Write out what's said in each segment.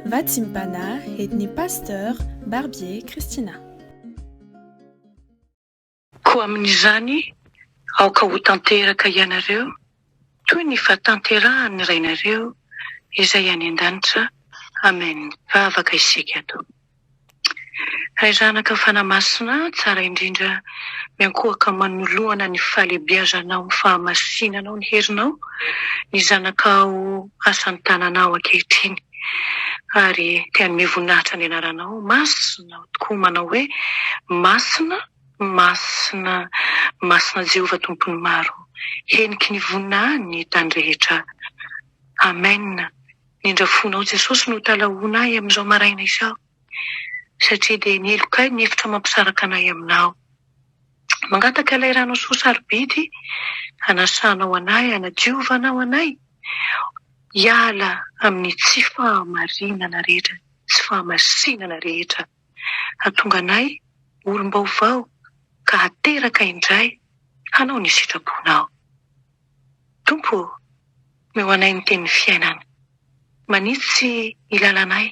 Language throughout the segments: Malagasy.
Vatsimpana et Pasteur Barbier Christina. Koa amin'izany, aoka ho tanteraka ianareo, toy ny fahatanterahan'ny Rainareo izay any an-danitra. Amen. Vavaka isika ato. Ray Zanaka Fanahy Masina, tsara indrindra miankohoka manoloana ny fahalehibiazanao, ny fahamasinanao, ny herinao, ny zanakao asan'ny tananao ankehitriny. Ary te hanome voninahitra ny anaranao masina tokoa manao hoe masina, masina, masina Jehovah Tompon'ny maro, heniky ny voninahiny ny tany rehetra. Amen. Ny indrafonao Jesosy no talahoana ahy amin'izao maraina izao satria dia ny helokay ny efitra mampisaraka anay aminao. Mangataka ilay ranao soa sarobidy hanasanao anay, hanadiovanao anay hiala amin'ny tsy fahamarinana rehetra, tsy fahamasinana rehetra. Hahatonga anay olom-baovao ka hateraka indray hanao ny sitraponao. Tompo ô, omeo anay ny tenin'ny fiainana. Manitsy ny lalanay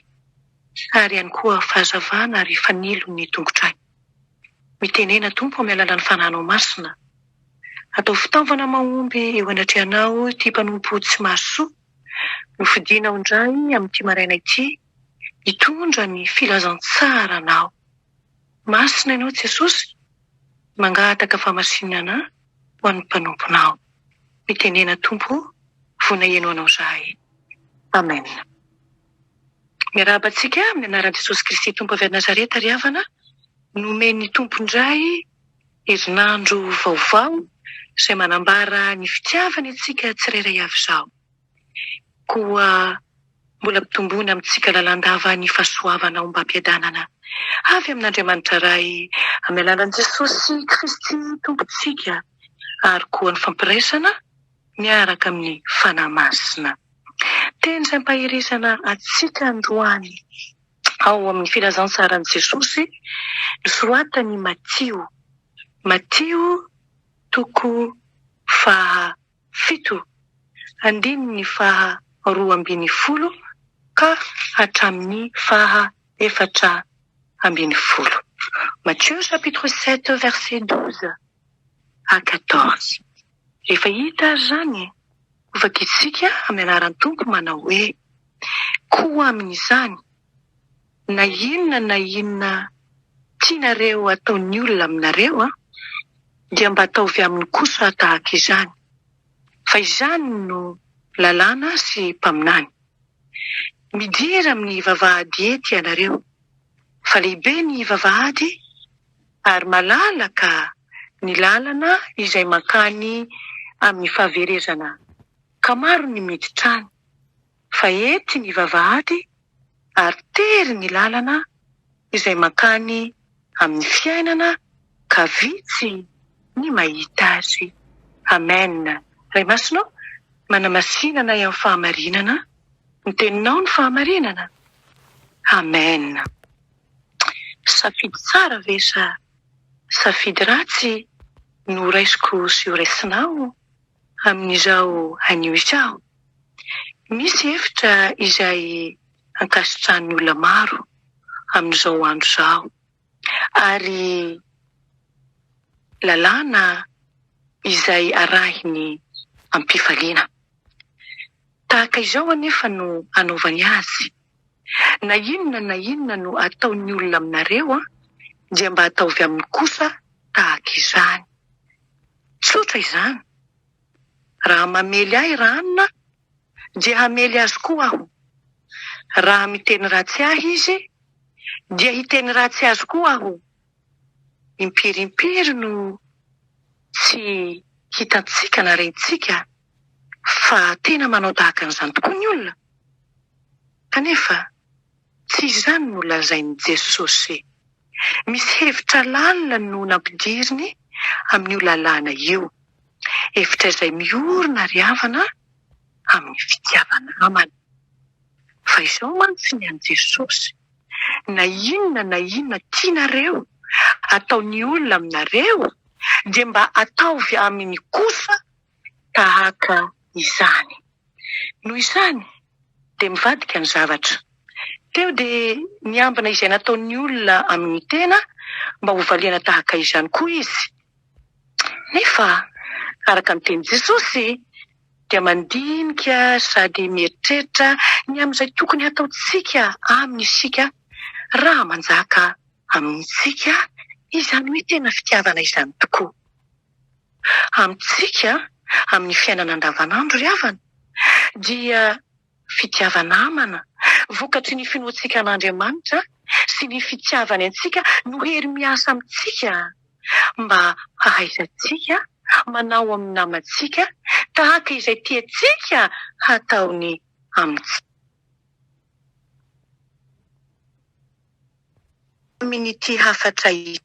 ary ihany koa fahazavana ary fanilo ny tongotray. Mitenena Tompo amin'ny alalan'ny Fanahinao Masina. Atao fitaovana mahomby eo anatrehanao ity mpanompo tsy mahasoa nofidinao indray amin'ity maraina ity hitondra ny filazantsaranao. Masina Ianao Jesosy, mangataka fahamasinana ho an'ny mpanomponao. Mitenena Tompo o, voa naheno Anao zahay. Amen. Miarahaba antsika amin'ny anaran'i Jesosy Kristy Tompo avy any Nazareta ry havana. Nomen'ny Tompo indray herinandro vaovao izay manambara ny fitiavany antsika tsirairay avy izao. Koa mbola ampitomboina amintsika lalandava ny fahasoavana ombam-piadanana avy amin'Andriamanitra Ray amin'ny alalan'i Jesosy Kristy Tompontsika ary koa ny fampiraisana miaraka amin'ny Fanahy Masina. Teny izay ampaherezana antsika androany ao amin'ny filazantsaran'i Jesosy nosoratan'i Matio, Matio toko faha fito, andininy faha 12 ka hatramin'ny faha 14. Matthieu chapitre 7 verset 12 à 14. Rehefa hita ary izany, hovakitsika amin'ny anaran'ny Tompo manao hoe, Koa amin'izany, na inona na inona tianareo hataon'ny olona aminareo, dia mba ataovy aminy kosa tahaka izany, fa izany no lalàna sy mpaminany. Midira amin'ny vavahady ety ianareo, fa lehibe ny vavahady ary malalaka ny lalana izay mankany amin'ny fahaverezana, ka maro ny miditra any. Fa ety ny vavahady ary tery ny lalana izay mankany amin'ny fiainana ka vitsy ny mahita azy. Amen. Ray Masina ô, manamasina anay amin'ny fahamarinana, ny teninao no fahamarinana. Amen. Safidy tsara ve sa safidy ratsy no horaisiko sy horaisinao amin'izao anio izao? Misy hevitra izay ankasitrahan'ny olona maro amin'izao andro izao, ary lalàna izay arahiny amim-pifaliana. Tahaka izao anefa no anaovany azy, Na inona na inona no ataon'ny olona aminareo, dia mba ataovy aminy kosa tahaka izany. Tsotra izany. Raha mamely ahy Ranona dia hamely azy koa aho. Raha miteny ratsy ahy izy dia hiteny ratsy azy koa aho. Impiry impiry no tsy hitantsika na rentsika fa tena manao tahaka an'izany tokoa ny olona? Kanefa tsy izany no lazain'i Jesosy. Misy hevitra lalina no nampidiriny amin'io lalàna io. Hevitra izay miorina ry havana amin'ny fitiava-namana. Fa izao mantsy ny an'i Jesosy, na inona na inona tianareo ataon'ny olona aminareo dia mba ataovy aminy kosa tahaka izany. Noho izany dia mivadika ny zavatra. Teo dia niambina izay nataon'ny olona amin'ny tena mba hovaliana tahaka izany koa izy. Nefa, araka ny tenin'i Jesosy, dia mandinika sady mieritreritra ny amin'izay tokony hataontsika aminy isika raha manjaka amintsika izany hoe tena fitiavana izany tokoa. Amintsika, amin'ny fiainana andavanandro ry havana, dia fitiava-namana, vokatry ny finoantsika an'Andriamanitra sy ny fitiavany antsika no hery miasa amintsika mba hahaizantsika manao amin'ny namantsika tahaka izay tiantsika hataony amintsika. Amin'ity hafatra ity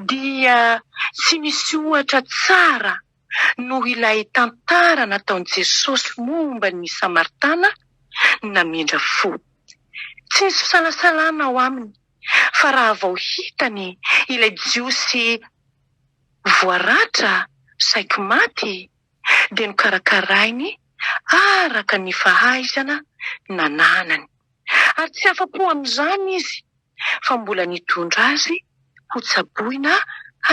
dia tsy misy ohatra tsara noho ilay tantara nataon'i Jesosy momba ny Samaritana namindra fo. Tsy nisy fisalasalana ao aminy fa raha vao hitany ilay Jiosy voaratra saiky maty dia nokarakarainy araka ny fahaizana nananany. Ary tsy afa-po amin'izany izy fa mbola nitondra azy hotsaboina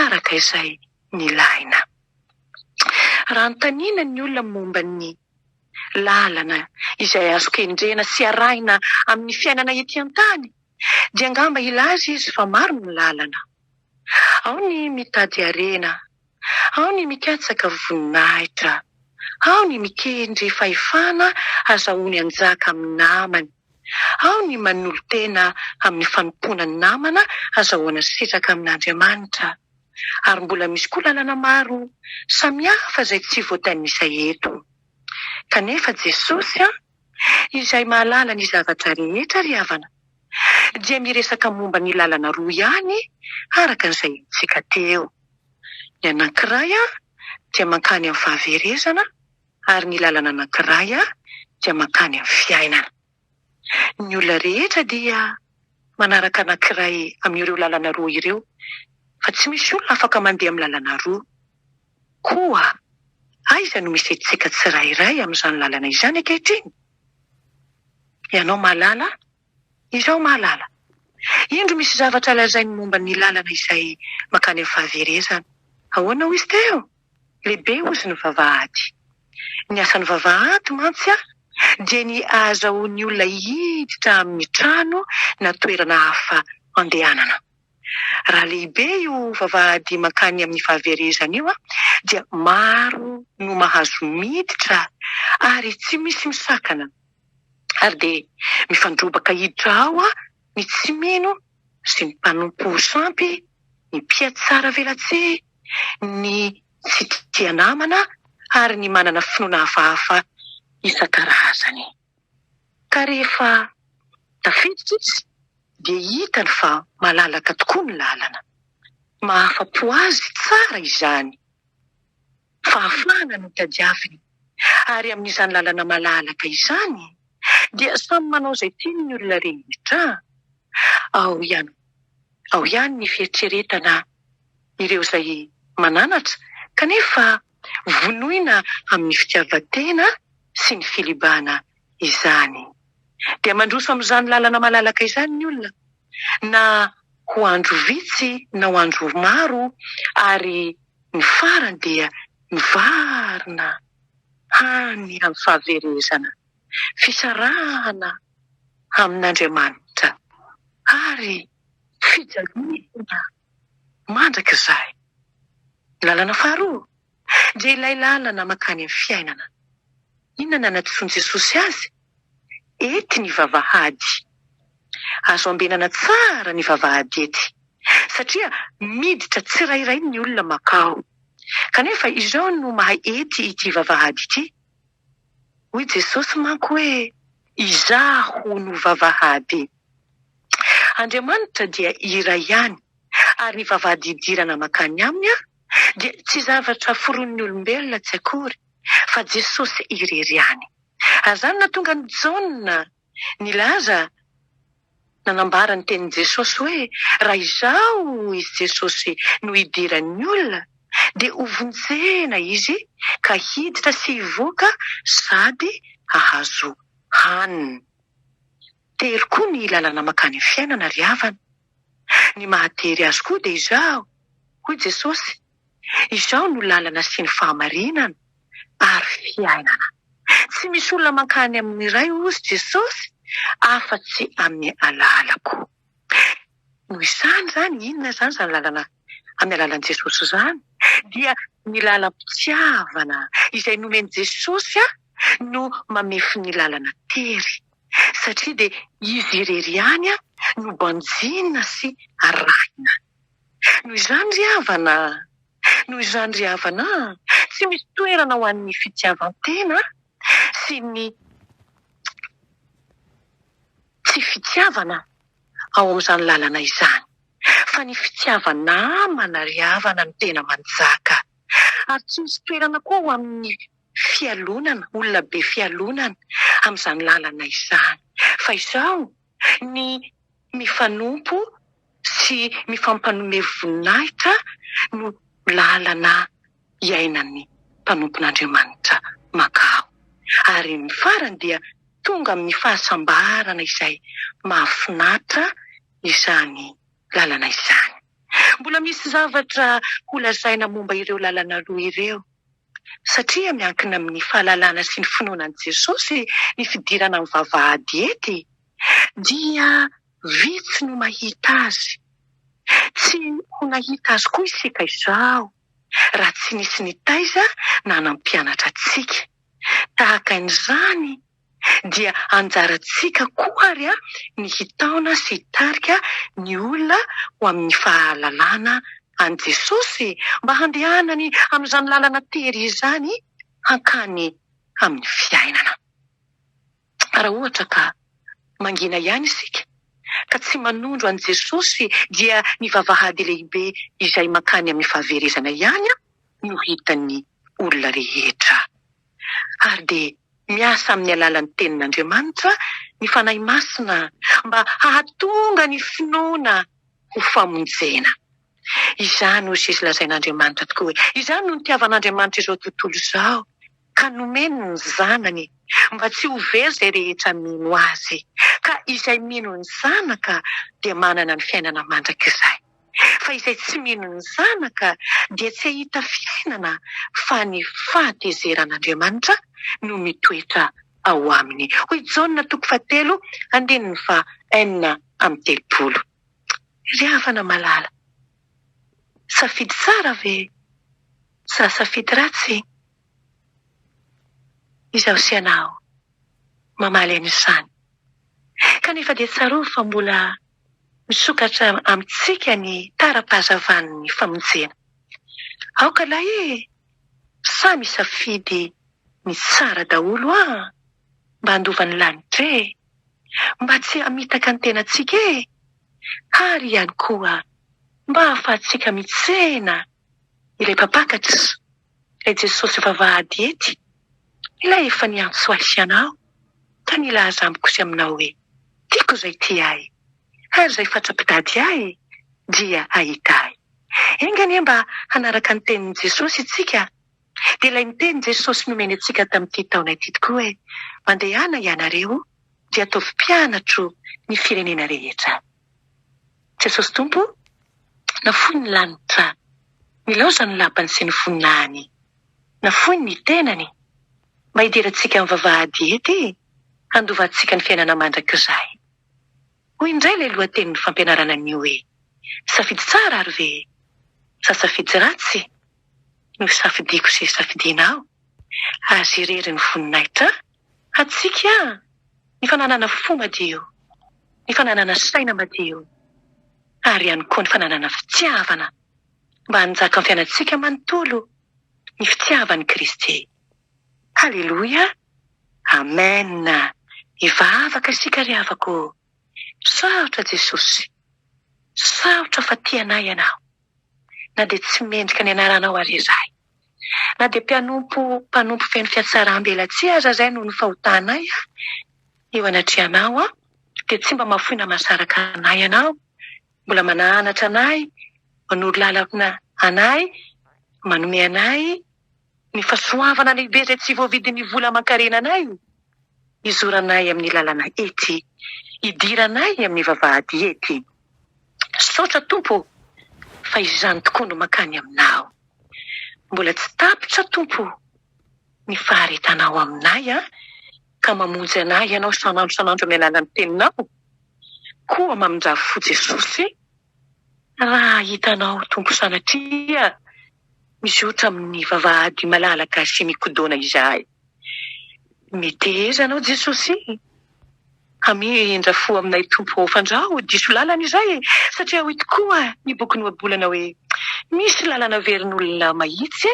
araka izay nilaina. Raha anontaniana ny olona momba ny lalana izay azo kendrena sy arahina amin'ny fiainana ety an-tany dia angamba hilaza izy fa maro ny lalana. Ao ny mitady harena, ao ny mikatsaka voninahitra, ao ny mikendry fahefana hazahoany hanjaka amin'ny namany, ao ny manolo-tena amin'ny fanompoana ny namana hazahoana sitraka amin'Andriamanitra, ary mbola misy koa lalana maro samihafa izay tsy voatanisa eto. Kanefa Jesosy izay mahalala ny zavatra rehetra ry havana dia miresaka momba ny lalana roa ihany araka izay hitantsika teo. Ny anankiray dia mankany amin'ny fahaverezana ary ny lalana anankiray dia mankany amin'ny fiainana. Ny olona rehetra dia manaraka anankiray amin'ireo lalana roa ireo fa tsy misy olona afaka mandeha amin'ny lalana roa. Koa aiza no misy antsika tsirairay amin'izany lalana izany ankehitriny? Ianao mahalala, izaho mahalala. Indro misy zavatra lazainy momba ny lalana izay mankany amin'ny fahaverezana. Ahoana hoy izy teo? Lehibe hozy ny vavahady. Ny asan'ny vavahady mantsy dia ny ahazahoan'ny olona hiditra amin'ny trano na toerana hafa andehanana. Raha lehibe io vavahady mankany amin'ny fahaverezana io dia maro no mahazo miditra ary tsy misy misakana ary dia mifandrobaka hiditra ao ny tsy mino sy ny mpanompo sampy, ny mpihatsara velatsihy, ny tsy tia namana ary ny manana finoana hafahafa isan-karazany. Ka rehefa tafiditra izy dia hitany fa malalaka tokoa ny lalana. Mahafa-po azy tsara izany. Fahafahana no tadiaviny. Ary amin'izany lalana malalaka izany dia samy manao izay tiany ny olona rehetra. Ao ihany ao ihany ny fieritreretana ireo izay mananatra kanefa vonoina amin'ny fitiavan-tena sy ny filibana izany. Dia mandroso amin'izany lalana malalaka izany ny olona, na ho andro vitsy na ho andro maro, ary ny farany dia mivarina any amin'ny fahaverezana, fisarahana amin'Andriamanitra, ary fijaliana mandrakizay. Ny lalana faharoa dia ilay lalana mankany amin'ny fiainana. Inona no nanadisoan'i Jesosy azy? Ety ny vavahady. Azo ambenana tsara ny vavahady ety, satria miditra tsirairay ny olona mankao. Kanefa izao no maha ety ity vavahady ity. Hoy Jesosy manko hoe, Izaho no vavahady. Andriamanitra dia iray ihany, ary ny vavahady idirana mankany Aminy dia tsy zavatra foronin'ny olombelona tsy akory, fa Jesosy irery ihany. Ary izany no nahatonga an'i Jaona nilaza, nanambara ny tenin'i Jesosy hoe, Raha izaho, izy Jesosy, no idiran'ny olona, dia hovonjena izy ka hiditra sy hivoaka sady hahazo hanina. Tery koa ny lalana mankany amin'ny fiainana ry havana. Ny mahatery azy koa dia izao, hoy Jesosy, Izao no lalana sy ny fahamarinana ary fiainana. Tsy misy olona mankany amin'ny Ray hozy Jesosy afa-tsy amin'ny alalako. Noho izany izany, inona izany izany lalana amin'ny alalan'i Jesosy izany? Dia ny lalam-pitiavana izay nomen'i Jesosy no mamefy ny lalana tery, satria dia Izy irery ihany no banjinina sy arahina. Noho izany ry havana, noho izany ry havana, tsy misy toerana ho an'ny fitiavan-tena sy ny tsy fitiavana ao amin'izany lalana izany, fa ny fitiava-namana ry havana no tena manjaka. Ary tsy misy toerana koa ho amin'ny fialonana, olona be fialonana amin'izany lalana izany. Fa izao, ny mifanompo sy mifampanome voninahitra no lalana iainan'ny mpanompon'Andriamanitra mankao. Ary ny farany dia tonga amin'ny fahasambarana izay mahafinaritra izany lalana izany. Mbola misy zavatra holazaina momba ireo lalana roa ireo, satria miankina amin'ny fahalalana sy ny finoana an'i Jesosy ny fidirana amin'ny vavahady ety, dia vitsy no mahita azy. Tsy ho nahita azy koa isika izao raha tsy nisy nitaiza na nampianatra antsika. Tahaka an'izany dia anjarantsika koa ary ny hitaona sy hitarika ny olona ho amin'ny fahalalana an'i Jesosy mba handehanany amin'izany lalana tery izany hankany amin'ny fiainana. Raha ohatra ka mangina ihany isika ka tsy manondro an'i Jesosy dia ny vavahady lehibe izay mankany amin'ny fahaverezana ihany no hitan'ny olona rehetra. Ary dia miasa amin'ny alalan'ny Tenin'Andriamanitra ny Fanahy Masina mba hahatonga ny finoana ho famonjena. Izany hoy izy lazain'Andriamanitra tokoa hoe, izany no nitiavan'Andriamanitra izao tontolo izao ka nomeny ny Zanany mba tsy ho very izay rehetra mino Azy. Ka izay mino ny Zanaka dia manana ny fiainana mandrakizay. Fa izay tsy mino ny Zanaka dia tsy hahita fiainana fa ny fahatezeran'Andriamanitra no mitoetra ao aminy. Hoy Jaona toko fahatelo andininy faha 36. Ry havana malala, safidy tsara ve sa safidy ratsy? Izaho sy ianao mamaly an'izany. Kanefa dia tsarovy fa mbola misokatra amintsika ny tara-pahazavan'ny famonjena. Aoka lahy e! Samy hisafidy ny tsara daholo an! Mba handova ny lanitra e! Mba tsy hamitaka ny tenantsika e! Ary ihany koa mba hahafahantsika mitsena ilay Mpampakatra, ilay Jesosy vavahady ety, ilay efa niantso ahy sy anao ka nilaza amiko sy aminao hoe, Tiako izay tia ahy, ary izay fatra-pitady ahy dia hahita ahy. Enga anie mba hanaraka ny tenin'i Jesosy isika, dia ilay niteny Jesosy nomeny antsika tamin'ity taona ity tokoa hoe, Mandehana ianareo dia ataovy mpianatro ny firenena rehetra. Jesosy Tompo, nafoiny ny lanitra, nilaozany ny lapany sy ny voninahiny, nafoiny ny tenany, mba hidirantsika amin'ny vavahady ety, handovantsika ny fiainana mandrakizay. Hoy indray ilay lohatenin'ny fampianarana anio hoe, Safidy tsara ary ve sa safidy ratsy no safidiako sy safidianao? Azy irery ny voninahitra, antsika ny fananana fo madio, ny fananana saina madio ary ihany koa ny fananana fitiavana mba hanjaka amin'ny fiainantsika manontolo ny fitiavan'i Kristy. Haleloia! Amen! Hivavaka isika ry havako ô! Sarotra Jesosy, sarotra fa tia anay Ianao, na dia tsy mendrika ny anaranao ary izahay. Na dia mpianompo mpanompo feno fiatsaram-belatsihy aza izahay noho ny fahotanay eo anatrehanao, dia tsy mba mahafoy na mahasaraka anay Ianao. Mbola mananatra anay, manoro lalana anay, manome anay ny fahasoavana lehibe izay tsy voavidin'ny vola aman-karena anay, hizoranay amin'ny lalana ety. hidiranay amin'ny vavahady ety. Misaotra Tompo ô, fa izany tokoa no mankany Aminao. Mbola tsy tapitra Tompo ô ny faharetanao aminay an, ka mamonjy anay Ianao isan'andro isan'andro amin'ny alalan'ny Teninao. Koa mamindrà fo Jesosy raha hitanao Tompo sanatria mizotra amin'ny vavahady malalaka sy mikodona izahay. Meteza Anao Jesosy hamindra fo aminay Tompo ô fandrao diso lalana izahay e satria hoy tokoa ny bokin'ny ohabolana hoe misy lalana averin'olona mahitsy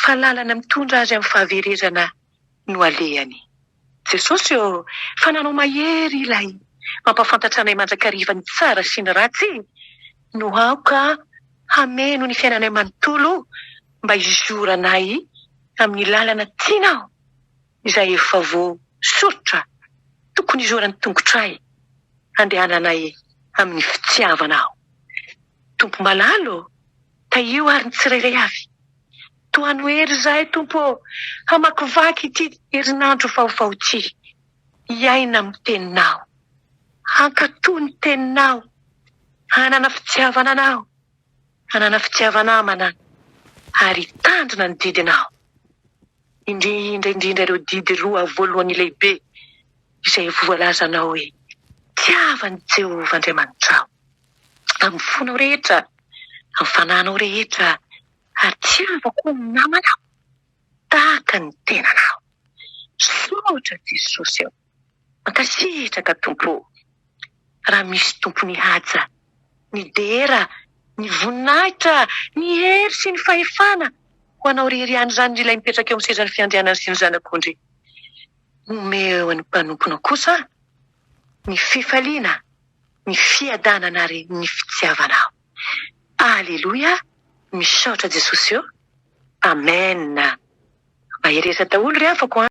fa lalana mitondra azy amin'ny fahaverezana no alehany. Jesosy ô fa nanao mahery ilay mampafantatra anay mandrakariva ny tsara sy ny ratsy no aoka hameno ny fiainanay manontolo mba hizoranay amin'ny lalana tianao izay efa voasoritra tokony hizoran'ny tongotray handehananay amin'ny fitiavanao. Tompo malala ô, tahio ary ny tsirairay avy. Tohano hery izahay Tompo ô, hamakivaky ity herinandro vaovao ity, hiaina amin'ny teninao, hankatò ny teninao, hanana fitiavana anao. Hanana fitiava-namana ary hitandrina ny didinao. Indrindra indrindra ireo didy roa voalohany lehibe izay voalazanao hoe, Tiava an'i Jehovah Andriamanitrao amin'ny fonao rehetra, amin'ny fanahinao rehetra, ary tiava koa ny namanao tahaka ny tenanao. Misaotra Jesosy ô! Mankasitraka Tompo ô! Raha misy Tompo ny haja, ny dera, ny voninahitra, ny hery sy ny fahefana ho Anao irery ihany izany ry Ilay mipetraka eo amin'ny sezan'ny fiandrianana sy ny Zanak'ondry. Omeo ny mpanomponao kosa ny fifaliana, ny fiadanana ary ny fitiavanao. Aleloia! Misaotra Jesosy ô! Amen! Mahereza daholo ry havako an!